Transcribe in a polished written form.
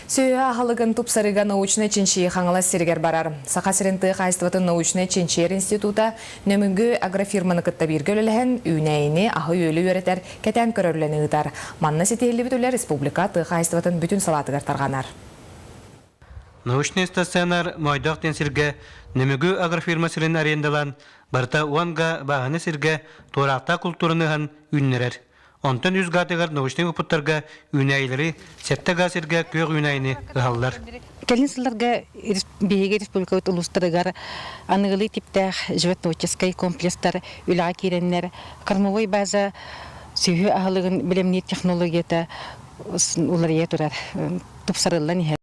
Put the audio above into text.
Сүөһү аһылыгын тупсарыыга научнай чинчийии Хаҥалас сиригэр барар. Саха сирин тыа хаһаайыстыбатын научнай чинчийэр института Нөмүгү агрофирманы кытта бииргэ үлэлэһэн, үүнээйини, аһы-үөлү үөрэтэр, кэтээн көрөр үлэни ыытар. Манна ситиһиллибит үлэ республика тыа хаһаайыстыбатын бүтүн салаатыгар тарҕанар. Научнай стационар Моойдоох диэн сиргэ Нөмүгү агрофирма сирин арендалаан, барыта 10 га бааһына сиргэ туораахтаах култуураны ыһан үүннэрэр. Онтон үс гаатыгар научнай опыттарга үүнээйилэри сэттэ гаа сиргэ күөх үүнээйини ыһаллар. Кэлин сылларга биһиги республикабыт улуустарыгар аныгылыы типтээх животноводческай комплекстар үлэҕэ киирэннэр кормовой база сүөһү аһылыгын бэлэмниир технологията уларыйа турар, тупсарыллан иһэр.